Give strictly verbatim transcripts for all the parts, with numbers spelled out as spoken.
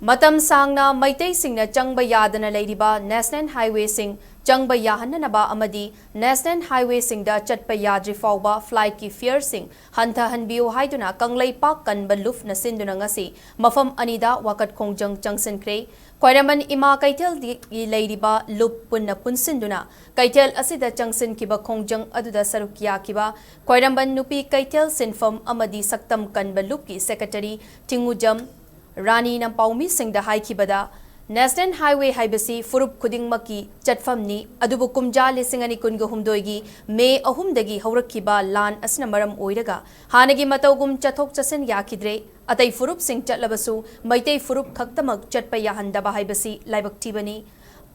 ꯃꯇꯝ ꯁꯥꯡꯅ ꯃꯩꯇꯩꯁꯤꯡꯅ ꯆꯪꯕ ꯌꯥꯗꯅ ꯂꯩꯔꯤꯕ ꯅꯦꯁꯅꯦꯜ ꯍꯥꯏꯋꯦꯁꯤꯡ ꯆꯪꯕ ꯌꯥꯍꯟꯅꯅꯕ ꯑꯃꯗꯤ ꯅꯦꯁꯅꯦꯜ ꯍꯥꯏꯋꯦꯁꯤꯡꯗ ꯆꯠꯄ ꯌꯥꯗ꯭ꯔꯤ ꯐꯥꯎꯕ ꯐ꯭ꯂꯥꯏꯠꯀꯤ ꯐꯤꯌꯔꯁꯤꯡ ꯍꯟꯊꯍꯟꯕꯤꯌꯨ ꯍꯥꯏꯗꯨꯅ ꯀꯪꯂꯩꯄꯥꯛ ꯀꯟꯕ ꯂꯨꯞꯅ ꯁꯤꯟꯗꯨꯅ ꯉꯁꯤ ꯃꯐꯝ ꯑꯅꯤꯗ ꯋꯥꯀꯠ ꯈꯣꯡꯖꯪ ꯆꯪꯁꯤꯟꯈ꯭ꯔꯦ꯫ ꯈ꯭ꯋꯥꯏꯔꯝꯕꯟ ꯏꯃꯥ ꯀꯩꯊꯦꯜꯗꯒꯤ ꯂꯩꯔꯤꯕ ꯂꯨꯞ ꯄꯨꯟꯅ ꯄꯨꯟꯁꯤꯟꯗꯨꯅ ꯀꯩꯊꯦꯜ ꯑꯁꯤꯗ ꯆꯪꯁꯤꯟꯈꯤꯕ ꯈꯣꯡꯖꯪ ꯑꯗꯨꯗ ꯁꯔꯨꯛ ꯌꯥꯈꯤꯕ ꯈ꯭ꯋꯥꯏꯔꯝꯕꯟ ꯅꯨꯄꯤ ꯀꯩꯊꯦꯜ ꯁꯤꯟꯐꯝ ꯑꯃꯗꯤ ꯁꯛꯇꯝ ꯀꯟꯕ ꯂꯨꯞꯀꯤ ꯁꯦꯀ꯭ꯔꯦꯇꯔꯤ ꯊꯤꯡꯉꯨꯖꯝ ꯔꯥꯅꯤ ꯅꯝꯄꯥꯎꯃꯤꯁꯤꯡꯗ ꯍꯥꯏꯈꯤꯕꯗ, ꯅꯦꯁꯅꯦꯜ ꯍꯥꯏꯋꯦ ꯍꯥꯏꯕꯁꯤ ꯐꯨꯔꯨꯞ ꯈꯨꯗꯤꯡꯃꯛꯀꯤ ꯆꯠꯐꯝꯅꯤ, ꯑꯗꯨꯕꯨ ꯀꯨꯝꯖꯥ ꯂꯤꯁꯤꯡ ꯑꯅꯤ ꯀꯨꯟꯒ ꯍꯨꯝꯗꯣꯏꯒꯤ ꯃꯦ ꯑꯍꯨꯝꯗꯒꯤ ꯍꯧꯔꯛꯈꯤꯕ ꯂꯥꯟ ꯑꯁꯤꯅ ꯃꯔꯝ ꯑꯣꯏꯔꯒ ꯍꯥꯟꯅꯒꯤ ꯃꯇꯧꯒꯨꯝ ꯆꯠꯊꯣꯛ ꯆꯠꯁꯤꯟ ꯌꯥꯈꯤꯗ꯭ꯔꯦ꯫ ꯑꯇꯩ ꯐꯨꯔꯨꯞꯁꯤꯡ ꯆꯠꯂꯕꯁꯨ ꯃꯩꯇꯩ ꯐꯨꯔꯨꯞ ꯈꯛꯇꯃꯛ ꯆꯠꯄ ꯌꯥꯍꯟꯗꯕ ꯍꯥꯏꯕꯁꯤ ꯂꯥꯏꯕꯛ ꯊꯤꯕꯅꯤ꯫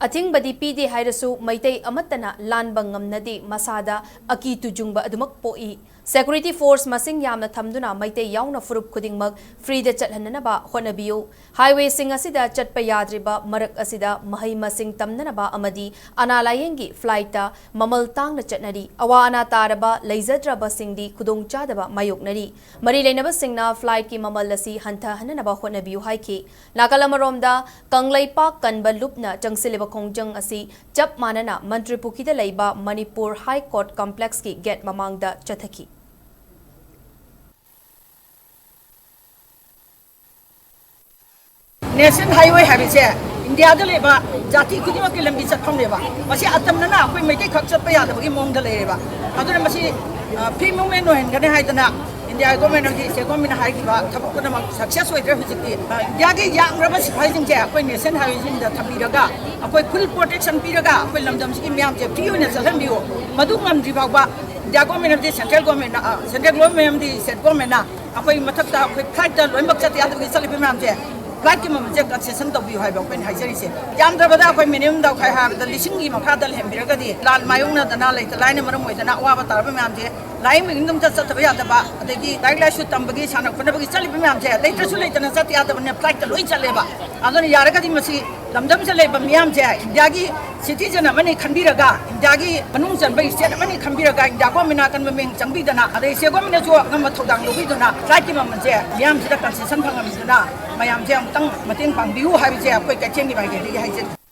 ꯑꯊꯤꯡꯕꯗꯤ ꯄꯤꯗꯦ ꯍꯥꯏꯔꯁꯨ ꯃꯩꯇꯩ ꯑꯃꯠꯇꯅ ꯂꯥꯟꯕ ꯉꯝꯅꯗꯦ, ꯃꯁꯥꯗ ꯑꯀꯤ ꯇꯨꯖꯨꯡꯕ ꯑꯗꯨꯃꯛ ꯄꯣꯛꯏ꯫ ꯁꯦꯀ꯭ꯌꯨꯔꯤꯇꯤ ꯐꯣꯔꯁ ꯃꯁꯤꯡ ꯌꯥꯝꯅ ꯊꯝꯗꯨꯅ ꯃꯩꯇꯩ ꯌꯥꯎꯅ ꯐꯨꯔꯨꯞ ꯈꯨꯗꯤꯡꯃꯛ ꯐ꯭ꯔꯤꯗ ꯆꯠꯍꯟꯅꯅꯕ ꯍꯣꯠꯅꯕꯤꯌꯨ꯫ ꯍꯥꯏꯋꯦꯁꯤꯡ ꯑꯁꯤꯗ ꯆꯠꯄ ꯌꯥꯗ꯭ꯔꯤꯕ ꯃꯔꯛ ꯑꯁꯤꯗ ꯃꯍꯩ ꯃꯁꯤꯡ ꯇꯝꯅꯅꯕ ꯑꯃꯗꯤ ꯑꯅꯥ ꯂꯥꯌꯦꯡꯒꯤ ꯐ꯭ꯂꯥꯏꯠꯇ ꯃꯃꯜ ꯇꯥꯡꯅ ꯆꯠꯅꯔꯤ꯫ ꯑꯋꯥ ꯑꯅꯥ ꯇꯥꯔꯕ ꯂꯩꯖꯗ꯭ꯔꯕꯁꯤꯡꯗꯤ ꯈꯨꯗꯣꯡꯆꯥꯗꯕ ꯃꯥꯌꯣꯛꯅꯔꯤ꯫ ꯃꯔꯤ ꯂꯩꯅꯕꯁꯤꯡꯅ ꯐ꯭ꯂꯥꯏꯠꯀꯤ ꯃꯃꯜ ꯑꯁꯤ ꯍꯟꯊꯍꯟꯅꯅꯕ ꯍꯣꯠꯅꯕꯤꯌꯨ ꯍꯥꯏꯈꯤ꯫ ꯅꯥꯀꯜ ꯑꯃꯔꯣꯝꯗ ꯀꯪꯂꯩꯄꯥꯛ ꯀꯟꯕ ꯂꯨꯞꯅ ꯆꯪꯁꯤꯜꯂꯤꯕ ꯈꯣꯡꯖꯪ ꯑꯁꯤ ꯆꯞ ꯃꯥꯟꯅꯅ ꯃꯟꯇ꯭ꯔꯤ ꯄꯨꯈ꯭ꯔꯤꯗ ꯂꯩꯕ ꯃꯅꯤꯄꯨꯔ ꯍꯥꯏ ꯀꯣꯔꯠ ꯀꯝꯄ꯭ꯂꯦꯛꯁꯀꯤ ꯒꯦꯠ ꯃꯃꯥꯡꯗ ꯆꯠꯊꯈꯤ꯫ ꯅꯦꯁꯅꯦꯜ ꯍꯥꯏꯋꯦ ꯍꯥꯏꯕꯁꯦ ꯏꯟꯗꯤꯌꯥꯗ ꯂꯩꯕ ꯖꯥꯇꯤ ꯈꯨꯗꯤꯡꯃꯛꯀꯤ ꯂꯝꯕꯤ ꯆꯠꯐꯝꯅꯦꯕ꯫ ꯃꯁꯤ ꯑꯇꯝꯅꯅ ꯑꯩꯈꯣꯏ ꯃꯩꯇꯩ ꯈꯛ ꯆꯠꯄ ꯌꯥꯗꯕꯒꯤ ꯃꯑꯣꯡꯗ ꯂꯩꯔꯦꯕ꯫ ꯑꯗꯨꯅ ꯃꯁꯤ, ꯑ, ꯐ꯭ꯔꯤ ꯃꯨꯚꯃꯦꯟ ꯑꯣꯏꯍꯟꯒꯅꯤ ꯍꯥꯏꯗꯅ ꯏꯟꯗꯤꯌꯥ ꯒꯣꯔꯃꯦꯟ ꯑꯃꯗꯤ ꯁ꯭ꯇꯦꯠ ꯒꯣꯔꯃꯦꯟꯅ ꯍꯥꯏꯈꯤꯕ ꯊꯕꯛ ꯄꯨꯝꯅꯃꯛ ꯁꯛꯁꯦꯁ ꯑꯣꯏꯗ꯭ꯔꯦ꯫ ꯍꯧꯖꯤꯛꯇꯤ, ꯑ, ꯏꯟꯗꯤꯌꯥꯒꯤ ꯌꯥꯝꯂꯕ ꯁꯤꯐꯥꯏꯁꯤꯡꯁꯦ ꯑꯩꯈꯣꯏ ꯅꯦꯁꯅꯦꯜ ꯍꯥꯏꯋꯦꯁꯤꯡꯗ ꯊꯝꯕꯤꯔꯒ ꯑꯩꯈꯣꯏ ꯐꯨꯜ ꯄ꯭ꯔꯣꯇꯦꯛꯁꯟ ꯄꯤꯔꯒ ꯑꯩꯈꯣꯏ ꯂꯝꯗꯝꯁꯤꯒꯤ ꯃꯤꯌꯥꯝꯁꯦ ꯐ꯭ꯔꯤ ꯑꯣꯏꯅ ꯆꯠꯍꯟꯕꯤꯌꯨ꯫ ꯃꯗꯨ ꯉꯝꯗ꯭ꯔꯤ ꯐꯥꯎꯕ ꯏꯟꯗꯤꯌꯥ ꯒꯣꯔꯃꯦꯟ ꯑꯃꯗꯤ ꯁꯦꯟꯇ꯭ꯔꯦꯜ ꯒꯣꯔꯃꯦꯟꯅ, ꯑ, ꯁꯦꯟꯇ꯭ꯔꯦꯜ ꯒꯣꯔꯃꯦꯟ ꯑꯃꯗꯤ ꯁ꯭ꯇꯦꯠ ꯒꯣꯔꯃꯦꯟꯅ ꯑꯩꯈꯣꯏ ꯃꯊꯛꯇ ꯑꯩꯈꯣꯏ ꯐ꯭ꯂꯥꯏꯠꯇ ꯂꯣꯏꯅꯃꯛ ꯆꯠꯇ ꯌꯥꯗꯕꯒꯤ ꯆꯠꯂꯤꯕ ꯃꯌꯥꯝꯁꯦ, ꯐ꯭ꯂꯥꯏꯠꯀꯤ ꯃꯃꯜꯁꯦ ꯀꯟꯁꯦꯁꯟ ꯇꯧꯕꯤꯌꯨ ꯍꯥꯏꯕ ꯑꯩꯈꯣꯏꯅ ꯍꯥꯏꯖꯔꯤꯁꯦ꯫ ꯌꯥꯝꯗ꯭ꯔꯕꯗ ꯑꯩꯈꯣꯏ ꯃꯤꯅꯤꯃꯝ ꯗꯥꯎꯈꯥꯏ ꯍꯥꯏꯕꯗ ꯂꯤꯁꯤꯡꯒꯤ ꯃꯈꯥꯗ ꯂꯩꯍꯟꯕꯤꯔꯒꯗꯤ ꯂꯥꯟ ꯃꯥꯌꯣꯛꯅꯗꯅ ꯂꯩꯇ ꯂꯥꯏꯅ ꯃꯔꯝ ꯑꯣꯏꯗꯅ ꯑꯋꯥꯕ ꯇꯥꯔꯕ ꯃꯌꯥꯝꯁꯦ ꯂꯥꯏꯌꯦꯡꯕꯒꯤ ꯑꯗꯨꯝ ꯆꯠ-, ꯆꯠꯇꯕ ꯌꯥꯗꯕ, ꯑꯗꯒꯤ ꯂꯥꯏꯔꯤꯛ ꯂꯥꯏꯁꯨ ꯇꯝꯕꯒꯤ, ꯁꯥꯟꯅ ꯈꯣꯠꯅꯕꯒꯤ ꯆꯠꯂꯤꯕ ꯃꯌꯥꯝꯁꯦ ꯂꯩꯇ꯭ꯔꯁꯨ ꯂꯩꯇꯅ ꯆꯠꯇ ꯌꯥꯗꯕꯅꯤꯅ ꯐ꯭ꯂꯥꯏꯠꯇ ꯂꯣꯏ ꯆꯠꯂꯦꯕ꯫ ꯑꯗꯨꯅ ꯌꯥꯔꯒꯗꯤ ꯃꯁꯤ ꯂꯝꯗꯝꯁꯤꯗ ꯂꯩꯕ ꯃꯤꯌꯥꯝꯁꯦ ꯏꯟꯗꯤꯌꯥꯒꯤ citizen ꯑꯃꯅꯤ ꯈꯟꯕꯤꯔꯒ, ꯏꯟꯗꯤꯌꯥꯒꯤ ꯃꯅꯨꯡ ꯆꯟꯕ state ꯑꯃꯅꯤ ꯈꯟꯕꯤꯔꯒ, ꯏꯟꯗꯤꯌꯥ government ꯅꯥꯀꯟ ꯃꯃꯤꯡ ꯆꯪꯕꯤꯗꯅ, ꯑꯗꯩ state government ꯅꯁꯨ ꯑꯉꯝꯕ ꯊꯧꯗꯥꯡ ꯂꯧꯕꯤꯗꯨꯅ, flight ꯀꯤ ꯃꯃꯜꯁꯦ ꯃꯤꯌꯥꯝꯁꯤꯗ concession ꯐꯪꯍꯟꯕꯤꯗꯨꯅ, ꯃꯌꯥꯝꯁꯦ ꯑꯃꯨꯛꯇꯪ ꯃꯇꯦꯡ ꯄꯥꯡꯕꯤꯌꯨ ꯍꯥꯏꯕꯁꯦ ꯑꯩꯈꯣꯏ ꯀꯩꯊꯦꯜꯒꯤ ꯃꯥꯏꯀꯩꯗꯒꯤ ꯍꯥꯏꯖꯔꯤ꯫